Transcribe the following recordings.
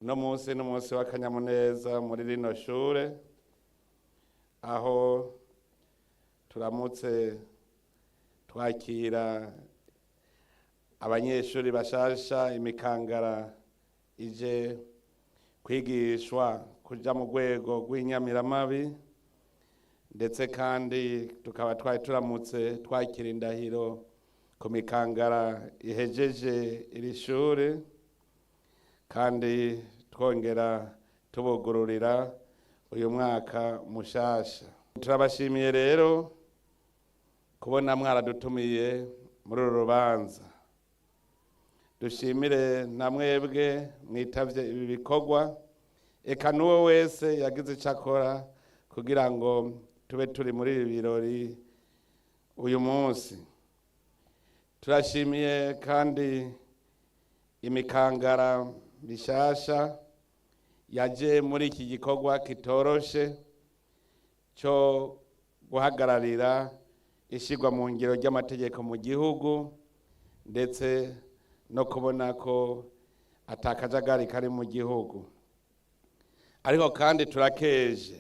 Uno munsi ni umunsi w'akanyamuneza muri rino shure, aho turamutse twakira abanyeshuri bashasha, imikangara ije kwigishwa kuja mu rwego rw'inyamiramabi, ndetse kandi tukaba twari turamutse twakira indahiro ku mikangara ihejeje iri shure, kandi twongera tubugururira uyu mwaka mushasha. Turabashimiye rero kubona mwaradutumiye muri uru rubanza. Dushimire na mwebwe mwitavye ibi bikorwa, eka n'uwo wese yagize ico akora kugira ngo tube turi muri ibi birori uyu munsi. Turashimiye kandi imikangara mishasha yaje muri iki gikorwa kitoroshe cyo guhagararira ishirwa mu ngiro ry'amategeko mu gihugu, ndetse no kubona ko atakajagari kari mu gihugu. Ariko kandi turakeje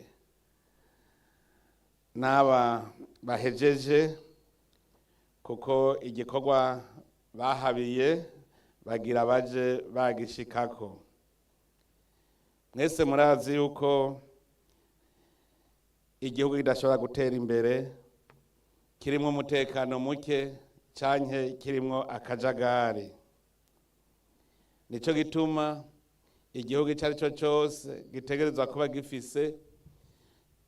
n'aba bahejeje, kuko igikorwa bahabiye bagira baje bagishikako. Mwese murazi yuko igihugu kidashobora gutera imbere kirimwo umutekano muke canke kirimwo akajagari. Nico gituma igihugu ico ari cyo cose gitegerezwa kuba gifise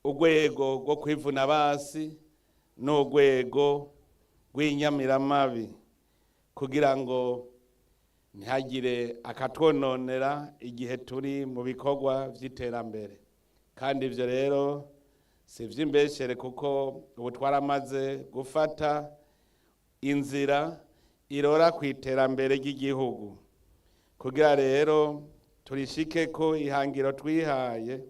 urwego rwo kwivuna basi n'urwego rw'inyamiramabi, kugira ngo ntihagire akatwononera igihe turi mu bikorwa vy'iterambere. Kandi ivyo rero si ivy'imbeshere, kuko ubu twaramaze gufata inzira irora ku iterambere ry'igihugu. Kugira rero turishike ko ihangiro twihaye,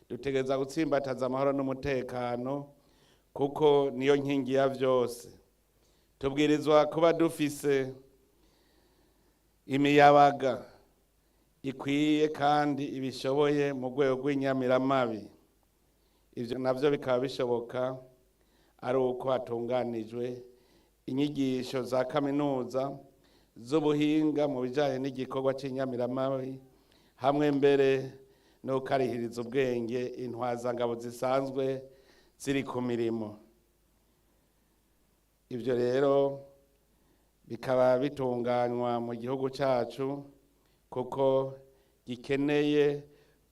dutegereza gutsimbataza amahoro n'umutekano, kuko niyo nkingi ya vyose. Tubwirizwa kuba dufise imiyabaga ikwiye kandi ibishoboye mu rwego rw'inyamiramabi. Ivyo navyo bikaba bishoboka ari uko hatunganijwe inyigisho za kaminuza z'ubuhinga mu bijanye n'igikorwa c'inyamiramabi, hamwe mbere no gukarihiriza ubwenge intwazangabo zisanzwe ziri ku mirimo. Ivyo rero bikaba bitunganywa mu gihugu cacu, kuko gikeneye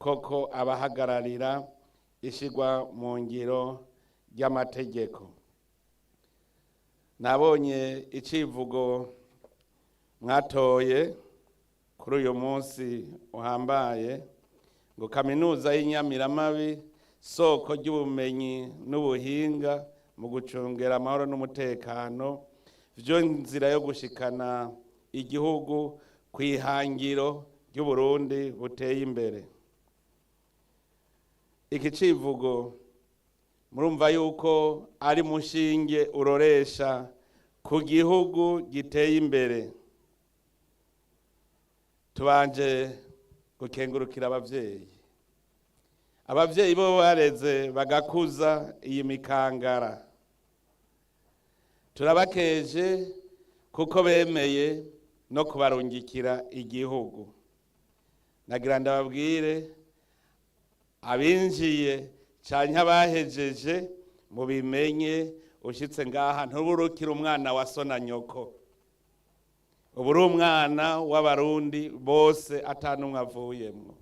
koko abahagararira ishirwa mu ngiro ry'amategeko. Nabonye icivugo mwatoye kuri uyu munsi uhambaye, ngo kaminuza y'inyamiramabi, soko ry'ubumenyi n'ubuhinga mu gucungera amahoro n'umutekano, vyo nzira yo gushikana igihugu kw'ihangiro ry'Uburundi buteye imbere. Iki civugo murumva yuko ari mushinge uroresha ku gihugu giteye imbere. Tubanje gukengurukira abavyeyi. Abavyeyi bo bareze bagakuza iyi mikangara. Turabakeje kuko bemeye no kubarungikira igihugu. Nagira ndababwire abinjiye canke abahejeje, mubimenye, ushitse ngaha ntuburukire umwana wa so na nyoko. Ubu uri umwana w'Abarundi bose, atanumwe avuyemwo.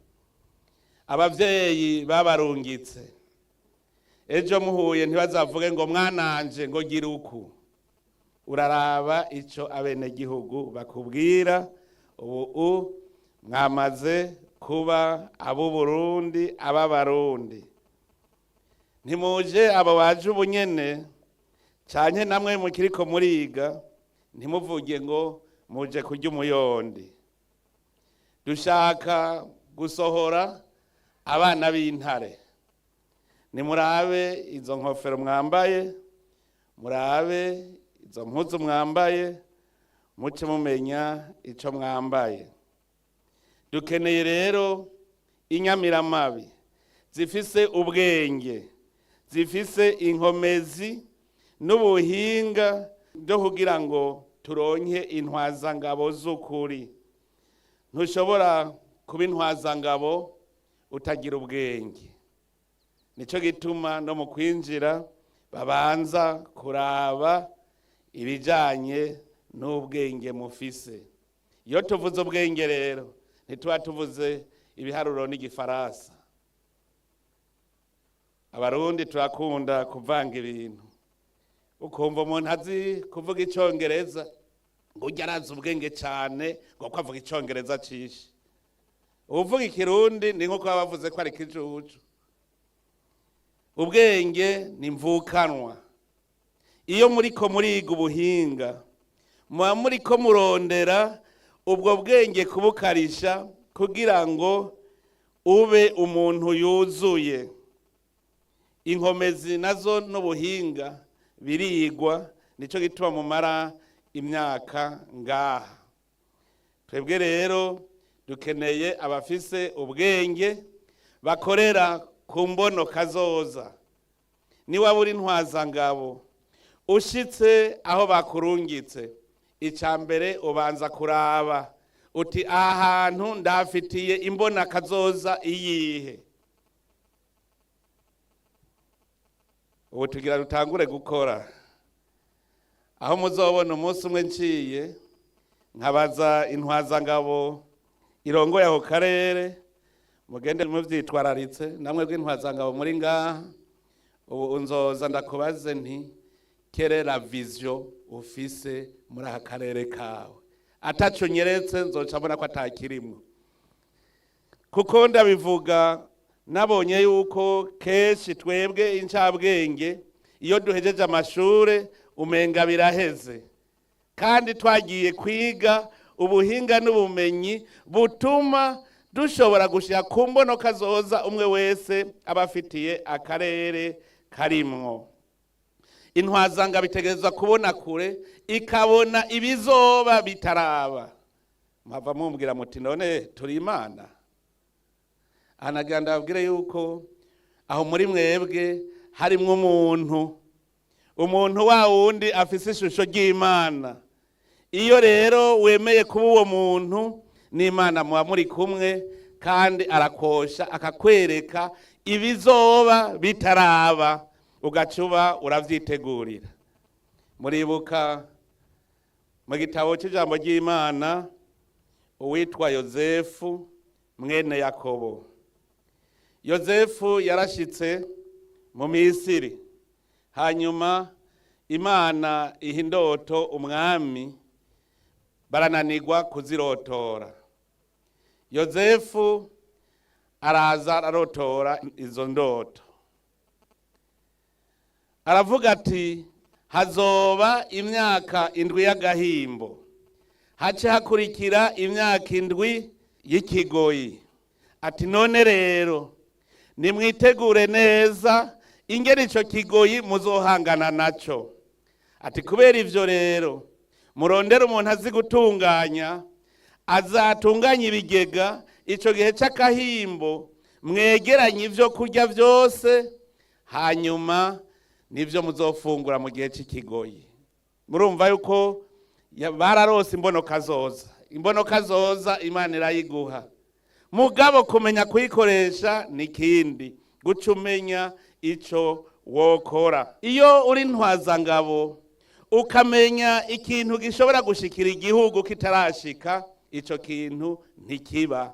Abavyeyi babarungitse, ejo muhuye ntibazavuge ngo mwananje ngo gira uku. Uraraba ico abenegihugu bakubwira. Ubu mwamaze kuba ab'Uburundi, ab'Abarundi. Ntimuje abo baje ubunyene canke namwe mukiriko muriga, ntimuvuge ngo muje kurya umuyondi. Dushaka gusohora abana b'intare. Nimurabe izo nkofero mwambaye, murabe izo mpuzu mwambaye, muce mumenya ico mwambaye. Dukeneye rero inyamiramabi zifise ubwenge, zifise inkomezi n'ubuhinga byo kugira ngo turonke intwazangabo z'ukuri. Ntushobora kuba intwazangabo utagira ubwenge. Nicyo gituma no mu kwinjira babanza kuraba ibijyanye n'ubwenge mufise. Iyo tuvuze ubwenge rero, ntituba tuvuze ibiharuro n'igifaransa. Abarundi turakunda kuvanga ibintu, ukumva umuntu azi kuvuga icyongereza ngo ujye arazi ubwenge cyane ngo ko avuga icyongereza cishe. Uvuga ikirundi ni nko kuba bavuze ko ari ikijuju. Ubwenge ni mvukanwa. Iyo muriko muriga ubuhinga, muba muriko murondera ubwo bwenge kubukarisha kugira ngo ube umuntu yuzuye. Inkomezi nazo n'ubuhinga birigwa, nicyo gituma mumara imyaka ngaha. Twebwe rero dukeneye abafise ubwenge bakorera ku mbono kazoza. Niba uri intwazangabo, ushitse aho bakurungitse, icya mbere ubanza kuraba uti: "Aha hantu ndahafitiye imbona kazoza iyihe?" Ubu tugira dutangure gukora, aho muzobona umunsi umwe nciye nkabaza intwazangabo irongoye ako karere. Mugende muvyitwararitse namwe bw'intwazangabo muri ngaha. Ubu nzoza ndakubaze nti: "Quelle la vision ufise muri aka karere kawe?" Ataco nyeretse, nzoca mbona ko atakirimwo, kuko ndabivuga nabonye yuko kenshi twebwe incabwenge iyo duhejeje amashure umenga biraheze, kandi twagiye kwiga ubuhinga n'ubumenyi butuma dushobora gushyira ku mbono kazoza umwe wese aba afitiye akarere karimwo. Intwazanga bitegerezwa kubona kure, ikabona ibizoba bitaraba. Mpava mumbwira muti: "None turi imana?" Anagira ndababwire yuko aho muri mwebwe harimwo umuntu, umuntu wa wundi afise ishusho ry'Imana. Iyo rero wemeye kuba uwo muntu, n'Imana muba muri kumwe, kandi arakosha akakwereka ibizoba bitaraba, ugaca uba uravyitegurira. Muribuka mu gitabo cy'ijambo ry'Imana uwitwa Yozefu mwene Yakobo. Yozefu yarashitse mu Misiri, hanyuma Imana iha indoto umwami, barananirwa kuzirotora. Yozefu araza ararotora izo ndoto, aravuga ati: "Hazoba imyaka 7 y'agahimbo, hace hakurikira imyaka 7 y'ikigoyi." Ati: "None rero nimwitegure neza ingene ico kigoyi muzohangana naco." Ati: "Kubera ivyo rero, murondere umuntu azi gutunganya, azatunganya ibigega ico gihe c'akahimbo, mwegeranye ivyo kurya vyose, hanyuma nivyo muzofungura mu gihe c'ikigoyi." Murumva yuko bararose imbono kazoza. Imbono kazoza Imana irayiguha, mugabo kumenya kuyikoresha ni kindi, guca umenya ico wokora. Iyo uri ntwazangabo, ukamenya ikintu gishobora gushikira igihugu kitarashika, ico kintu ntikiba.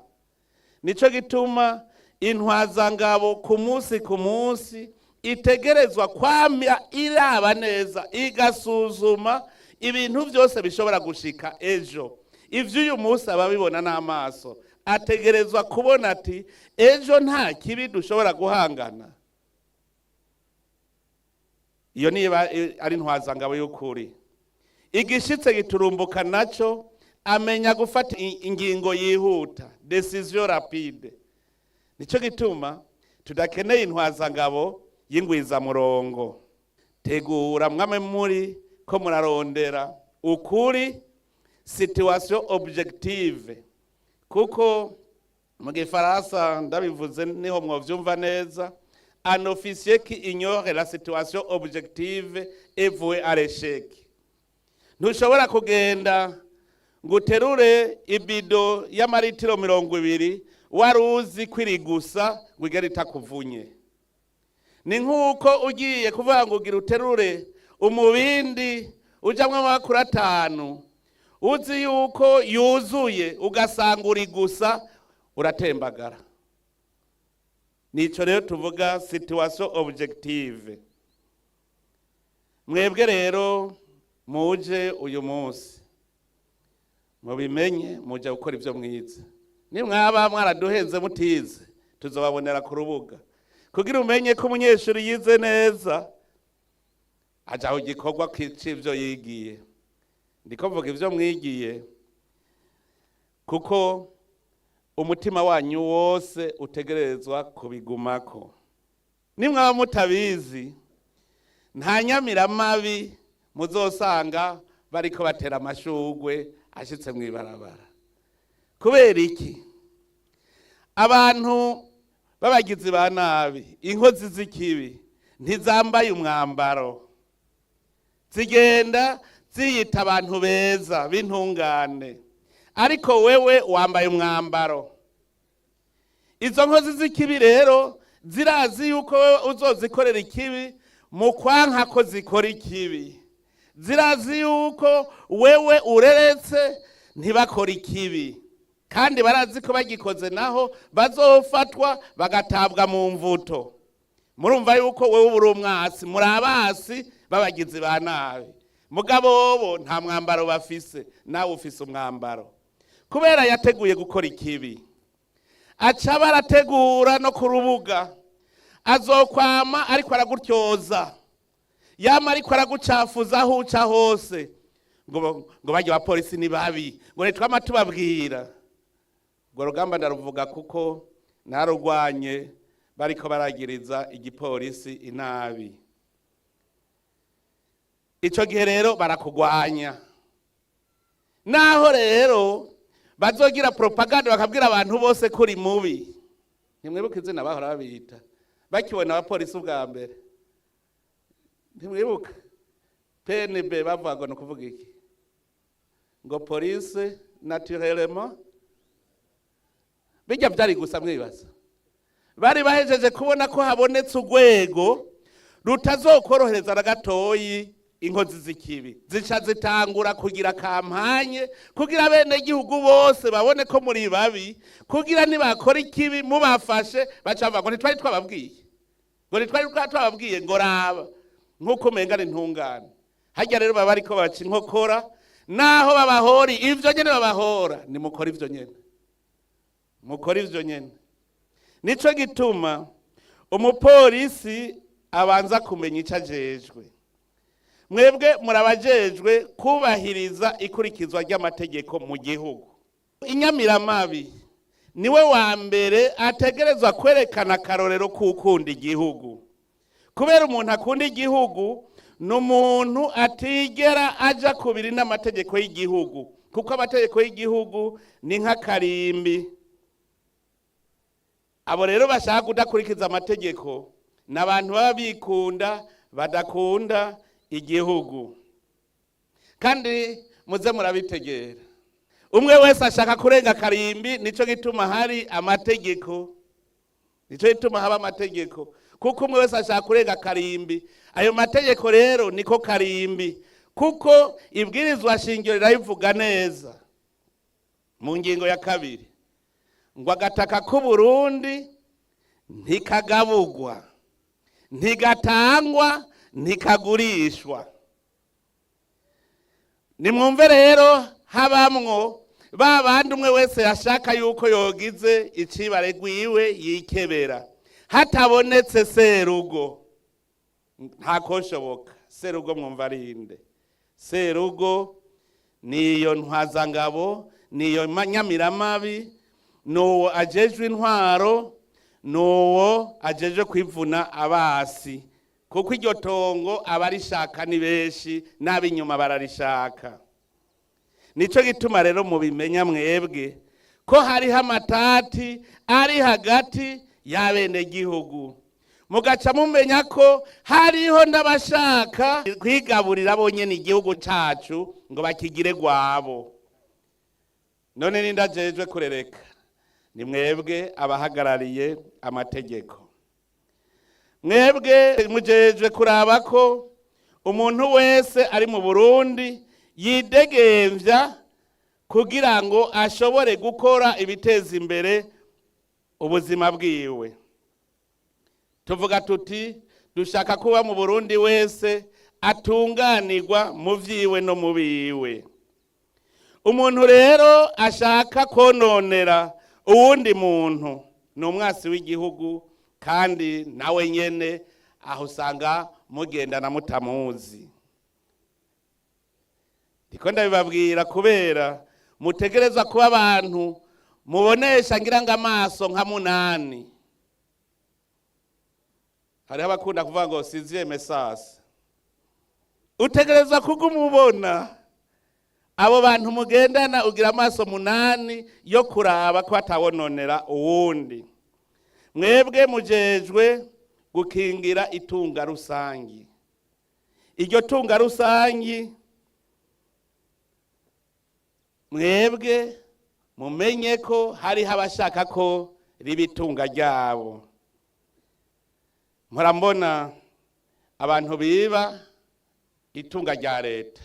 Nico gituma intwazangabo ku munsi ku munsi itegerezwa kwamya iraba neza, igasuzuma ibintu byose bishobora gushika ejo. Ivy'uyu munsi ababibona n'amaso, ategerezwa kubona ati: "Ejo nta kibi dushobora guhangana." Iyo niba ari ntwazangabo y'ukuri, igishitse giturumbuka naco amenya gufata ingingo yihuta, décision rapide. Nico gituma tudakeneye intwazangabo y'ingwizamurongo. Tegura mwame muri ko murarondera ukuri, situation objective, kuko Mu gifaransa ndabivuze niho mwovyumva neza: un officier qui ignore la situation objective est voué à l'échec. Ntushobora kugenda ngo uterure ibido y'amaritiro 20 wari uzi ko iri gusa ngo igere itakuvunye. Ni nk'uko ugiye kuvuga ngo ugira uterure umubindi ujamwo amakuru 5, uzi yuko yuzuye, ugasanga uri gusa uratembagara. Nico rero tuvuga situation objective. Mwebwe rero muje uyu munsi, mubimenye, muje gukora ibyo mwize. Nimwaba mwaraduhenze mutize, tuzobabonera ku rubuga. Kugira umenye ko umunyeshuri yize neza, aja ku gikorwa c'ivyo yigiye. Ndiko mvuga ivyo mwigiye kuko umutima wanyu wose utegerezwa kubigumako. Nimwaba mutabizi, nta nyamiramabi muzosanga bariko batera amashugwe ashitse mw'ibarabara. Kubera iki? Abantu b'abagizi ba nabi, inkozi z'ikibi, ntizambaye umwambaro, zigenda ziyita abantu beza b'intungane, ariko wewe wambaye umwambaro. Izo nkozi z'ikibi rero zirazi yuko wewe uzozikorera ikibi. Mu kwanka ko zikora ikibi, zirazi yuko wewe ureretse ntibakora ikibi, kandi barazi ko bagikoze naho bazofatwa bagatabwa mu mvuto. Murumva yuko wewe uri umwasi, muri abasi b'abagizi ba nabi. Mugabo bo nta mwambaro bafise, nawe ufise umwambaro. Kubera yateguye gukora ikibi, aca barategura no ku rubuga azokwama ariko aragutyoza, yama ariko aragucafuza aho uca hose, ngo bajya abapolisi ni babi, ngo ntitwama tubabwira. Urwo rugamba ndaruvuga kuko narugwanye bariko baragiriza igipolisi inabi. Ico gihe rero barakugwanya. Naho rero bazogira propaganda bakabwira abantu bose ko uri mubi. Ntimwibuka izina bahora babita bakibona abapolisi ubwa mbere? Ntimwibuka PNB? Bavuga ngo ni ukuvuga iki? Ngo police naturellement. Bijya byari gusa mwibaza bari bahejeje kubona ko habonetse urwego rutazokorohereza na gatoyi inkozi z'ikibi. Zica zitangura kugira campagne kugira bene gihugu bose babone ko muri babi, kugira nibakora ikibi mubafashe baca bavuga ngo ntitwari twababwiye, ngo ntitwari twababwiye, ngo raba nk'uko umenga ni intungane. Harya rero baba bariko baca inkokora. Naho babahora ivyo nyene, babahora nimukora ivyo nyene, mukora ivyo nyene. Nico gituma umupolisi abanza kumenya ico ajejwe. Mwebwe murabajejwe kubahiriza ikurikizwa ry'amategeko mu gihugu. Inyamiramabi niwe wa mbere ategerezwa kwerekana akarorero k'ukunda igihugu, kubera umuntu akunda igihugu ni umuntu atigera aja kubiri n'amategeko y'igihugu, kuko amategeko y'igihugu ni nk'akarimbi. Abo rero bashaka kudakurikiza amategeko ni abantu baba bikunda, badakunda igihugu. Kandi muze murabitegera, umwe wese ashaka kurenga akarimbi. Nico gituma hari amategeko, nico gituma haba amategeko, kuko umwe wese ashaka kurenga akarimbi. Ayo mategeko rero niko karimbi, kuko ibwirizwa shingiro rirabivuga neza mu ngingo ya 2 ngo agataka k'Uburundi ntikagabugwa, ntigatangwa, ntikagurishwa. Nimwumve rero, habamwo ba bandi umwe wese yashaka yuko yogize icibare rwiwe yikebera, hatabonetse serugo ntakoshoboka. Serugo mwumva arinde? Serugo niyo ntwazangabo, niyo nyamiramabi, nuwo ajejwe intwaro, nuwo ajejwe kwivuna abasi, kuko iryo tongo abarishaka ni benshi, n'ab'inyuma bararishaka. Nico gituma rero mubimenya mwebwe. ko hariho amatati ari hagati y'abenegihugu, mugaca mumenya ko hariho n'abashaka kwigaburira bonyene igihugu cacu ngo bakigire gwabo. None ninde ajejwe kurereka? Ni mwebwe abahagarariye amategeko. Mwebwe mujejwe kuraba ko umuntu wese ari mu Burundi yidegemvya kugira ngo ashobore gukora ibiteza imbere ubuzima bwiwe. Tuvuga tuti dushaka kuba mu Burundi wese atunganirwa mu vyiwe no mu biwe. Umuntu rero ashaka kononera uwundi muntu ni umwasi w'igihugu, kandi nawe nyene aho usanga mugendana mutamuzi. Ndiko ndabibabwira kubera mutegerezwa kuba abantu mubonesha ngira ngo amaso nka munani. Hariho abakunda kuvuga ngo sixième sens. Utegerezwa kuguma ubona abo bantu mugendana, ugira amaso munani yo kuraba ko atawononera uwundi. Mwebwe mujejwe gukingira itunga rusangi. Iryo tunga rusangi, mwebwe mumenye ko hariho abashaka ko riba itunga ryabo. Mpora mbona abantu biba itunga rya leta.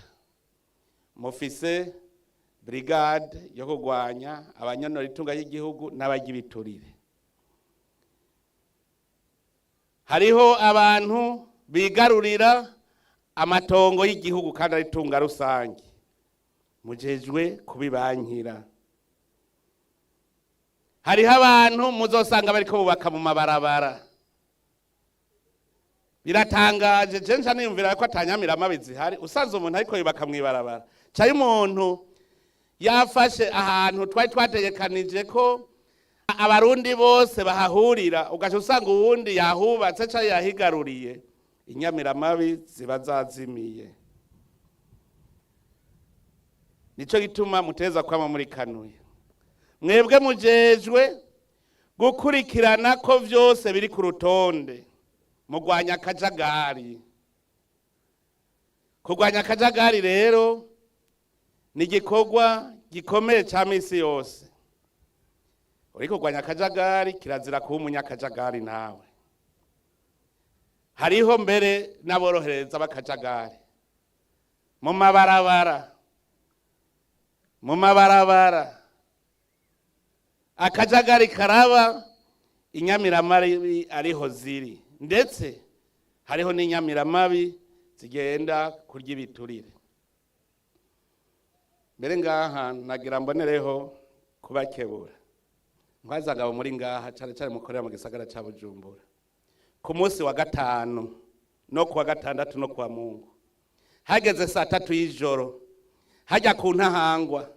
Mufise brigade yo kurwanya abanyonora itunga ry'igihugu n'abarya ibiturire. Hariho abantu bigarurira amatongo y'igihugu kandi ari itunga rusange, mujejwe kubibankira. Hariho abantu muzosanga bariko bubaka mu mabarabara. Biratangaje, je nca niyumvira ko atanyamiramabi zihari. Usanze umuntu ariko yubaka mw'ibarabara, cayo umuntu yafashe ahantu twari twategekanije ko abarundi bose bahahurira, ugaca usanga uwundi yahubatse canke yahigaruriye, inyamiramabi ziba zazimiye. Nico gituma muteza kwama muri kanuye. Mwebwe mujejwe gukurikirana ko vyose biri ku rutonde, mugwanya akajagari. Kurwanya akajagari rero ni igikorwa gikomeye ca misi yose. Uri kurwanya akajagari, kirazira kuba umunyakajagari nawe. Hariho mbere n'aborohereza b'akajagari mu mabarabara. Mu mabarabara akajagari karaba, inyamiramabi ariho ziri, ndetse hariho n'inyamiramabi zigenda kurya ibiturire. Mbere ngaha nagira mbonereho kubakebura ntwazangabo muri ngaha, cane cane mukorera mu gisagara ca Bujumbura. Ku munsi wa gatanu no kuwa gatandatu no kuwa Mungu, hageze saa 3 y'ijoro, hajya ku Ntahangwa,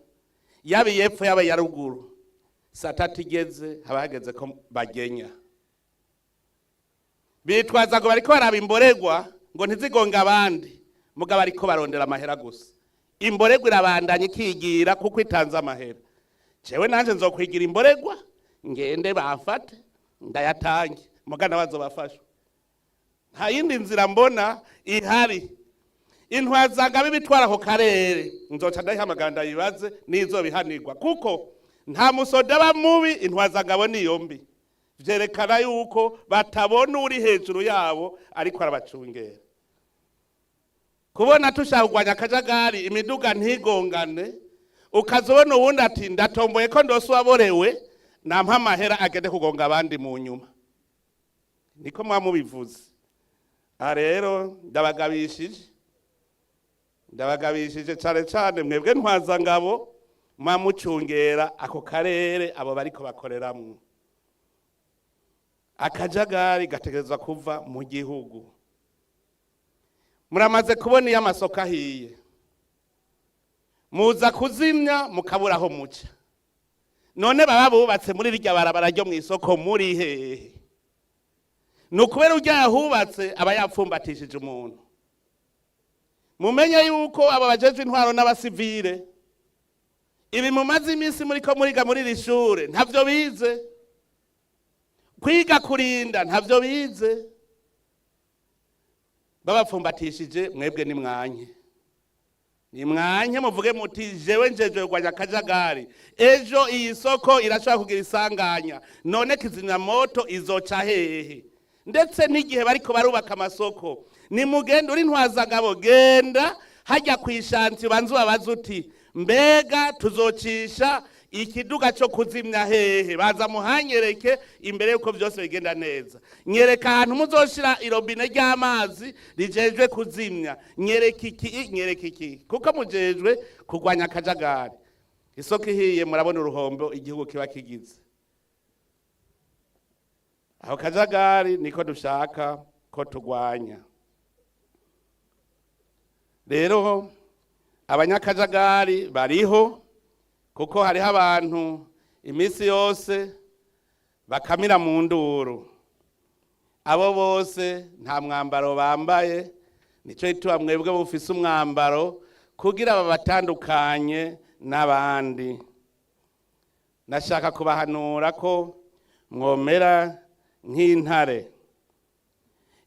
yaba iyepfo yaba iya ruguru, saa 3 igeze haba hageze ko bagenya. Bitwaza ngo bariko baraba imboregwa ngo ntizigonge abandi, mugabo ariko barondera amahera gusa. Imboregwa irabandanya ikigira kuko itanze amahera. Jewe nanje nzokwigira imboregwa, ngende bafate ndayatange, mugana bazobafashwa. Nta yindi nzira mbona ihari. Intwazangabo ibitwara ako karere nzoca ndayihamagara ndayibaze nizobihanirwa, kuko nta musoda aba mubi, intwazangabo niyo mbi. Vyerekana yuko batabona uri hejuru yabo ariko arabacungera. Kubona tushaka kurwanya akajagari, imiduga ntigongane, ukaza ubona uwundi ati ndatomboye ko ndose uwaborewe nampa amahera agende kugonga abandi mu nyuma. Niko muba mubivuze. Aha rero ndabagabishije, ndabagabishije cane cane mwebwe ntwazangabo muba mucungera ako karere abo bariko bakoreramwo. Akajagari gategerezwa kuva mu gihugu. Muramaze kubona iyo amasoko ahiye, muza kuzimya mukabura aho muca. None baba bubatse muri rirya barabara ryo mw'isoko muri hehe? Ni ukubera urya yahubatse aba yapfumbatishije umuntu. Mumenye yuko aba bajejwe intwaro n'abasivile Ibi mumaze iminsi muriko muriga muri iri shure ntavyo bize. Kwiga kurinda ntavyo bize. Babapfumbatishije mwebwe nimwanye, nimwanye muvuge muti: "Jewe njejwe kurwanya akajagari. Ejo iyi soko irashobora kugira isanganya, none kizimyamoto izoca hehe?" Ndetse n'igihe bariko barubaka amasoko, nimugenda uri ntwazangabo, genda hajya ku ishanti, ubanze ubabaze uti: "Mbega tuzocisha ikiduga cyo kuzimya hehe? Baza muhanyereke imbere yuko byose bigenda neza. Nyereka ahantu muzoshira irobine ry'amazi rijejwe kuzimya, nyereka iki, nyereka iki", kuko mujejwe kurwanya akajagari. Isoko ihiye, murabona uruhombo igihugu kiba kigize. Aho kajagari niko dushaka ko turwanya. Rero abanyakajagari bariho, kuko hariho abantu iminsi yose bakamira mu nduru. Abo bose nta mwambaro bambaye. Nicyo gituma mwebwe mufise umwambaro kugira babatandukanye n'abandi. Nashaka kubahanura ko mwomera nk'intare.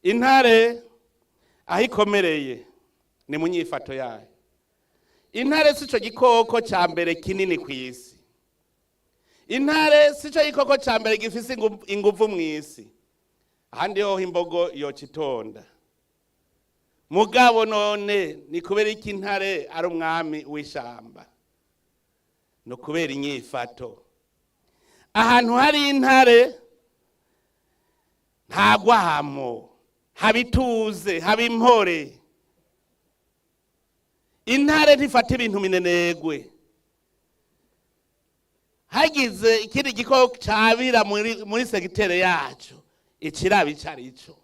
Intare aho ikomereye ni mu nyifato yayo. Intare si cyo gikoko cya mbere kinini ku isi. Intare si cyo gikoko cya mbere gifise inguvu mu isi. Ahandi hoho imbogo yoca itonda. Mugabo none ni kubera iki intare ari umwami w'ishamba? Ni ukubera inyifato. Ahantu hari intare nta gwamo haba, ituze haba, impore. Intare ntifata ibintu minenegwe. Hagize ikindi gikoko cabira muri segiteri yacu, ikiraba ico arico.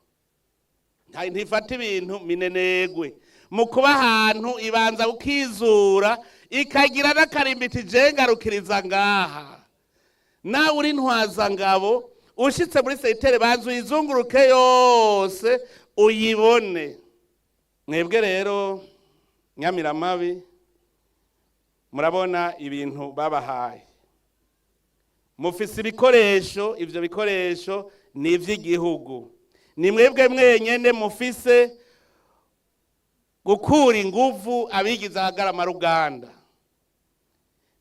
Ntifata ibintu minenegwe. Mu kuba ahantu ibanza kukizura, ikagira n'akarimbiti ijengarukiriza ngaha. Nawe uri ntwazangabo, ushitse muri segiteri, banza uyizunguruke yose uyibone. Mwebwe rero Nyamiramabi, murabona ibintu babahaye. Mufise ibikoresho, ivyo bikoresho ni ivy'igihugu. Ni mwebwe mwenyene mufise gukura inguvu abigize ahagarama.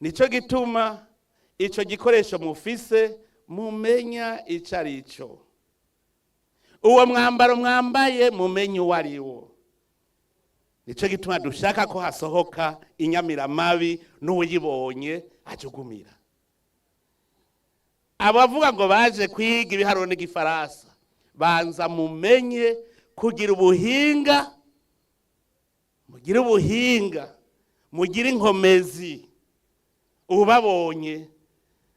Nico gituma ico gikoresho mufise mumenya ico ari cyo. Uwo mwambaro mwambaye mumenye uwo ari wo. Nico gituma dushaka ko hasohoka inyamiramabi n'uwuyibonye ajugumira. Abavuga ngo baje kwiga ibiharuro n'igifaransa, banza mumenye kugira ubuhinga, mugire ubuhinga, mugire inkomezi. Ubabonye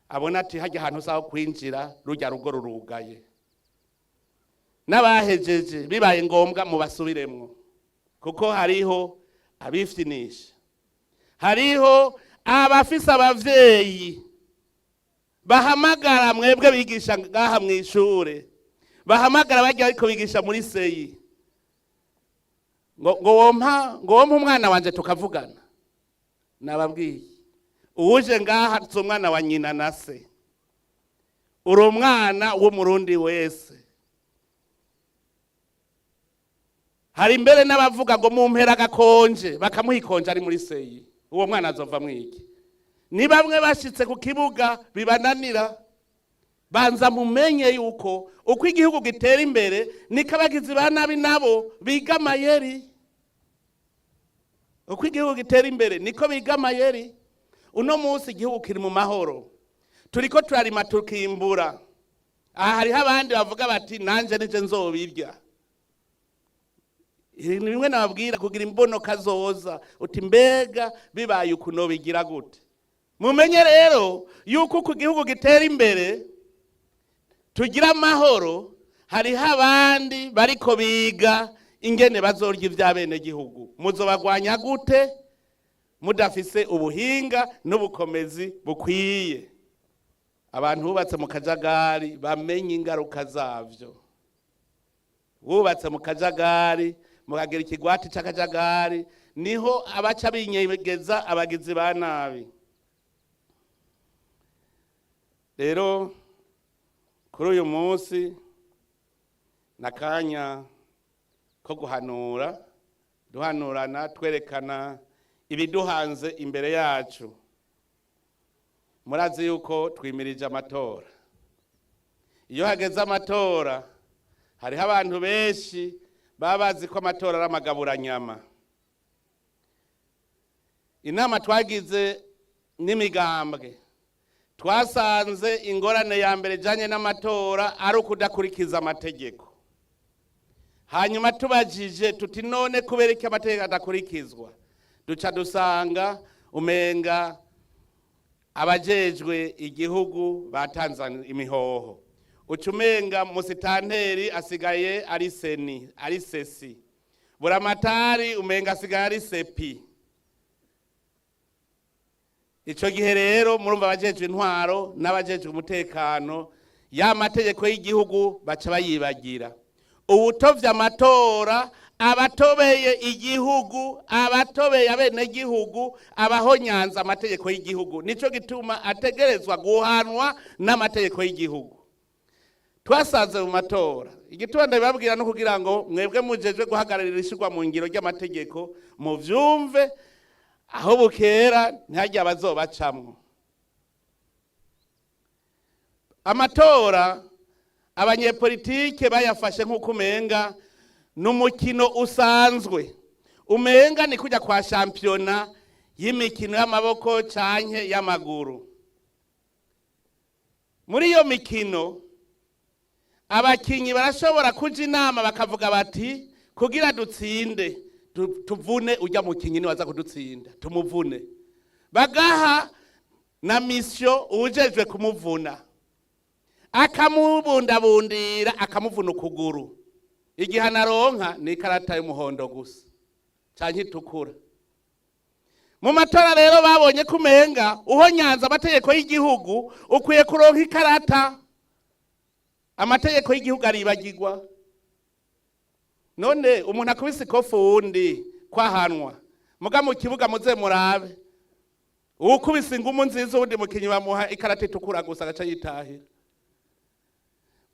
abona ati: "Hajya ahantu uzaho kwinjira, rujya rugo rurugaye." N'abahejeje, bibaye ngombwa mubasubiremwo, kuko hariho abifyinisha, hariho abafise abavyeyi bahamagara mwebwe bigisha ngaha mw'ishure, bahamagara bajya ariko bigisha muri CI ngo wompa umwana wanje tukavugana. Nababwiye, uwuje ngaha si umwana wa nyina na se, uri umwana w'Umurundi wese. Hari imbere n'abavuga ngo mumpera agakonje, bakamuha ikonje ari muri CI. Uwo mwana azova mwiki? Ni bamwe bashitse ku kibuga bibananira. Banza mumenye yuko uko igihugu gitera imbere niko abagizi ba nabi nabo biga amayeri. Uko igihugu gitera imbere niko biga amayeri. Uno munsi igihugu kiri mu mahoro, turiko turarima tukimbura. Aha hariho abandi bavuga bati: "Nanje nije nzobirya." Ibi ni bimwe nababwira kugira imbono kazoza, uti: "Mbega bibaye uku nobigira gute?" Mumenye rero yuko uko igihugu gitera imbere, tugira amahoro, hariho abandi bariko biga ingene bazorya ibya bene gihugu. Muzobagwanya gute mudafise ubuhinga n'ubukomezi bukwiye? Abantu bubatse mu kajagari bamenye ingaruka zavyo. Wubatse mu kajagari, mukagira ikigwati c'akajagari, niho abaca binyegeza abagizi ba nabi. Rero kuri uyu munsi n'akanya ko guhanura, duhanurana, twerekana ibiduhanze imbere yacu. Murazi yuko twimirije amatora. Iyo hageze amatora, hariho abantu benshi baba bazi ko amatora ari amagaburanyama. Inama twagize n'imigambwe, twasanze ingorane ya mbere ijanye n'amatora ari ukudakurikiza amategeko. Hanyuma tubajije tuti: "None kubera iki amategeko adakurikizwa?" Duca dusanga umenga abajejwe igihugu batanze imihoho, uca umenga musitanteri asigaye ari CENI, ari CECI, buramatari umenga asigaye ari CEPI. Ico gihe rero murumva abajejwe intwaro n'abajejwe umutekano, ya mategeko y'igihugu baca bayibagira. Uwutovye amatora abatobeye igihugu, abatobeye abenegihugu, abahonyanza amategeko y'igihugu. Nico gituma ategerezwa guhanwa n'amategeko y'igihugu. Twasanze mu matora, igituma ndabibabwira no kugira ngo mwebwe mujejwe guhagararira ishirwa mu ngiro ry'amategeko muvyumve, aho bukera ntihagire abazobacamwo. Amatora abanyepolitike bayafashe nk'uko umenga ni umukino usanzwe, umenga ni kujya kwa shampiyona y'imikino y'amaboko canke y'amaguru. Muri iyo mikino abakinyi barashobora kuja inama, bakavuga bati: "Kugira dutsinde, tuvune ujya mukinyi, niwaza kudutsinda tumuvune." Bagaha na mission uwujejwe kumuvuna, akamubundabundira, akamuvuna ukuguru. Igihano aronka ni ikarata y'umuhondo gusa canke itukura. Mu matora rero babonye ko umenga uhonyanza amategeko y'igihugu ukwiye kuronka ikarata. Amategeko y'igihugu aribagirwa. None umuntu akubise ikofu wundi kwahanwa, muga mu kibuga muze murabe, uwukubise ingumu nziza uwundi mukinyi bamuha ikarata itukura gusa, agaca yitahira.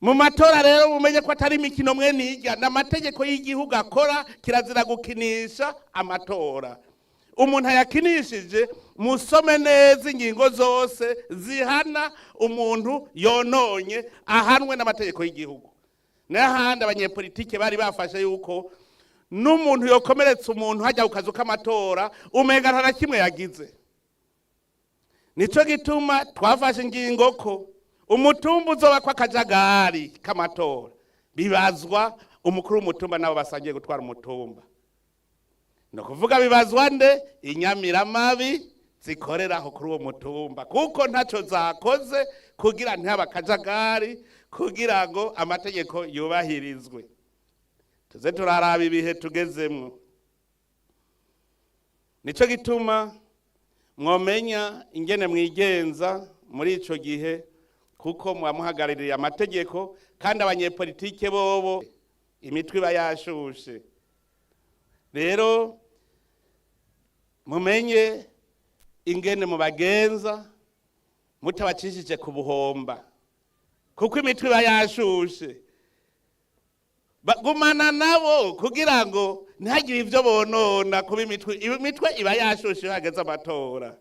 Mu matora rero mumenye ko atari imikino mwe nirya, ni amategeko y'igihugu akora. Kirazira gukinisha amatora. Umuntu ayakinishije, musome neza ingingo zose zihana umuntu yononye, ahanwe n'amategeko y'igihugu. N'ahandi abanyepolitike bari bafashe yuko n'umuntu yokomeretsa umuntu hajya ku kazu k'amatora umenga nta na kimwe yagize. Nico gituma twafashe ingingo ko umutumba uzoba ko akajagari k'amatora bibazwa umukuru w'umutumba nabo basangiye gutwara umutumba. Ni ukuvuga bibazwa nde? Inyamiramabi zikorera aho kuri uwo mutumba, kuko ntacyo zakoze kugira ntihabe akajagari, kugira ngo amategeko yubahirizwe. Tuze turaraba ibihe tugezemwo. Nico gituma mwomenya ingene mwigenza muri ico gihe, kuko muba muhagarariye amategeko, kandi abanyepolitike bobo imitwe iba yashushe. Rero mumenye ingene mubagenza mutabacishije ku buhomba, kuko imitwe iba yashushe. Gumana nabo kugira ngo ntihagire ibyo bonona, kuba imitwe iba yashushe iyo hageze amatora.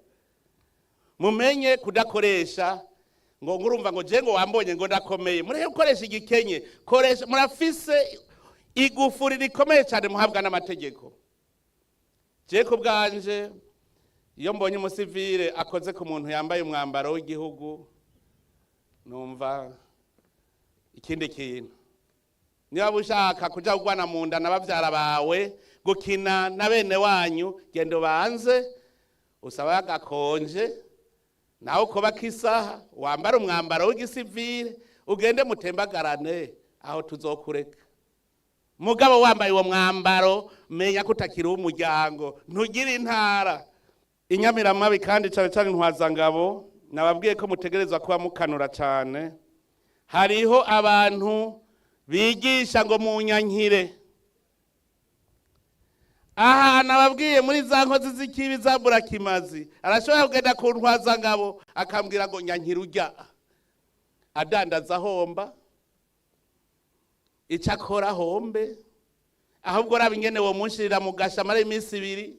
Mumenye kudakoresha ngo ngurumva ngo je ngo wambonye ngo ndakomeye. Mureke gukoresha igikenye, koresha, murafise igufuri rikomeye cyane muhabwa n'amategeko. Je ku bwanje, iyo mbonye umusivile akoze ku muntu yambaye umwambaro w'igihugu, numva ikindi kintu. Niba ushaka kuja kugwana mu nda na bavyara bawe, gukina na bene wanyu, genda ubanze usaba agakonje nawe ukoba k'isaha, wambara umwambaro w'igisivile, ugende mutembagarane, aho tuzokureka. Mugabo wambaye uwo mwambaro, menya ko utakiri uw'umuryango, ntugire intara. Inyamiramabi kandi cane cane intwazangabo, nababwiye ko mutegerezwa kuba mukanura cane. Hariho abantu bigisha ngo munyankire aha. Nababwiye muri za nkozi z'ikibi za burakimazi, arashobora kugenda ku ntwazangabo akambwira ngo nyankire ujya. Adandaza ahomba, icyo akora ahombe, ahubwo raba ingene wo munshirira mu gasha amara iminsi 2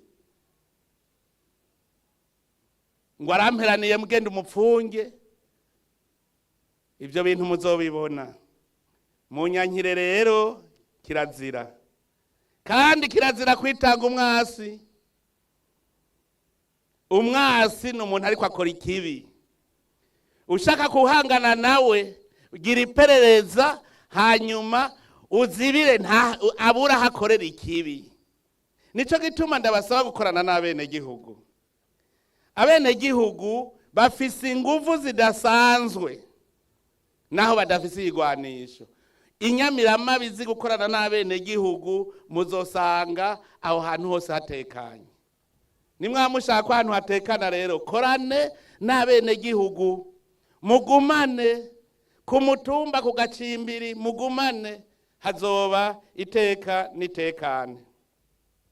ngo aramperaniye mugende umupfunge. Ibyo bintu muzobibona. Munyankire rero kirazira, kandi kirazira kwitanga umwasi. Umwasi ni umuntu ariko akora ikibi, ushaka kuhangana nawe gira iperereza, hanyuma uzibire nta abura hakorera ikibi. Nico gituma ndabasaba gukorana n'abenegihugu. Abenegihugu bafise inguvu zidasanzwe naho badafise ibigwanisho. Inyamiramabi zi gukorana n'abenegihugu, muzosanga aho hantu hose hatekanye. Nimwamushaka ko ahantu hatekana rero, korane n'abenegihugu, mugumane ku mutumba, ku gacimbiri, mugumane, hazoba iteka n'itekane.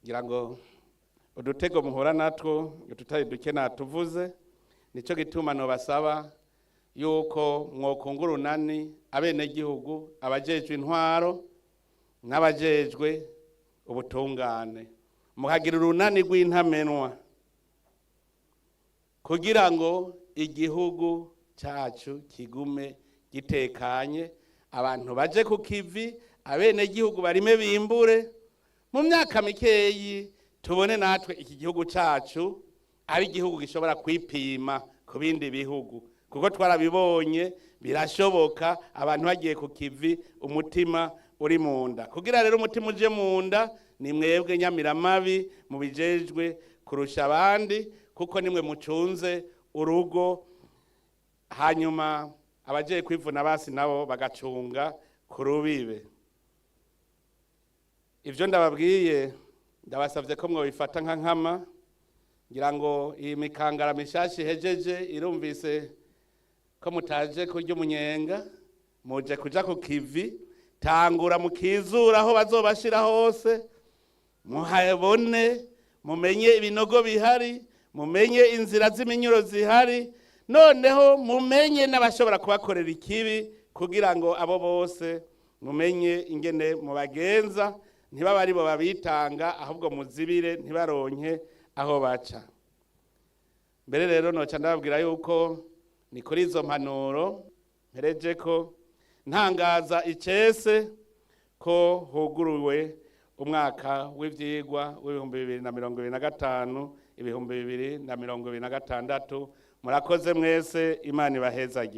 Ngira ngo udutego muhura natwo tutari duke natuvuze. Nico gituma nobasaba yuko mwokungura urunani, abenegihugu, abajejwe intwaro n'abajejwe ubutungane, mukagira urunani rw'intamenwa kugira ngo igihugu cyacu kigume gitekanye, abantu baje ku kivi, abenegihugu barime bimbure. Mu myaka mikeyi tubone natwe iki gihugu cyacu ari igihugu gishobora kwipima ku bindi bihugu, kuko twarabibonye birashoboka abantu bagiye ku kivi umutima uri mu nda. Kugira rero umutima uje mu nda, ni mwebwe nyamiramabi mubijejwe kurusha abandi, kuko nimwe mucunze urugo, hanyuma abagiye kwivuna basi nabo bagacunga ku rubibe. Ibyo ndababwiye, ndabasabye ko mwabifata nka nkama. Ngira ngo iyi mikangara mishasha ihejeje irumvise ko mutaje kurya umunyenga, muje kuja ku kivi. Tangura mukizura aho bazobashira hose, muhabone, mumenye ibinogo bihari, mumenye inzira z'iminyuro zihari, noneho mumenye n'abashobora kubakorera ikibi, kugira ngo abo bose mumenye ingene mubagenza, ntibaba aribo babitanga, ahubwo muzibire ntibaronke aho baca. Mbere rero noca ndababwira yuko ni kuri izo mpanuro mpereje ko ntangaza icese ko huguruwe umwaka w'ivyigwa w'2025 2026. Murakoze mwese, Imana ibahezagire.